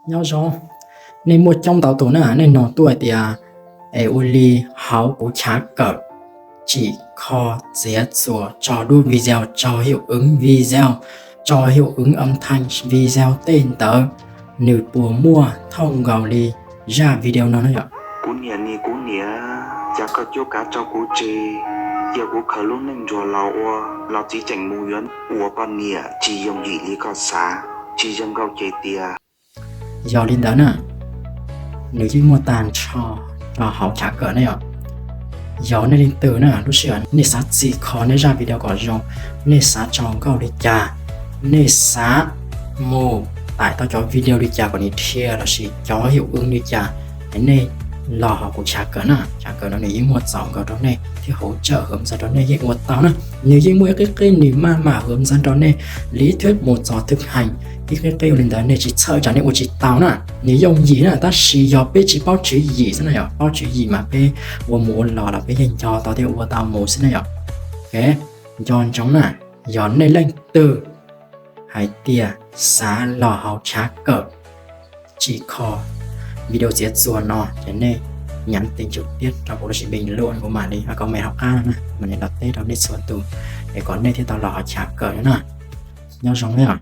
Nyob zoo, nej muaj coob ntau tus na, nej nug tuaj hais tias es ua li hauv kuv chav kawm tsim kho txiav txuas tso duab video tso heuj ywv video, tso heuj ywv âm thanh video tej ntawd, nws puas muaj thooj nkaus li zaj video no na yom? Kuv niam, niam kuv niam, cas koj cuab kav tso kuv tseg? Yog kuv khaws lub neej ntsuag los ua los txiv tseem mus yuav ua poj niam tsis yooj yim li koj xav, tsis zoo nkauj ces tias. Yog li ntawd na, nws yeej muaj tag nrho rau hauv chav kawm na yom. Yog nej leej twg na lub sij hawm nej xav txhim kho nej zaj video kom zoo, nej xav tso nkauj li cas, nej xav mus tải tau cov video li cas kom nws dhia lossis cov heuj ywv li cas, es nej los hauv kuv chav kawm na. Chav kawm no nws yeej muaj txaus nkaus rau nej thiab hauv tsawm hwv ntxaws rau nej yeej ua tau na. Nws yeej muaj ib qib qib nws maj mam hwv ntxaws rau nej, lý thuyết mus txog thực hành, ib qib qib ua li ntawd nej tsis txhawj tsam nej ua tsis tau na. Nws yooj yim na, tab sis yog peb tsis paub tswv yim xwb na yom. Paub tswv yim mas peb ua mus ua los los peb yeej nco tau thiab ua tau mus xwb na yom. Nco ntsoov na, yog nej leej twg hais tias xav los hauv chav kawm tsim kho video txiav txuas no ces nej nhắn tin trực tiếp rau kuv lossis bình luận, kuv mam li comment hauv qab no na, mam li los teb rau nej txhua tus es kom nej thiaj tau los hauv chav kawm no na. Nyob zoo na.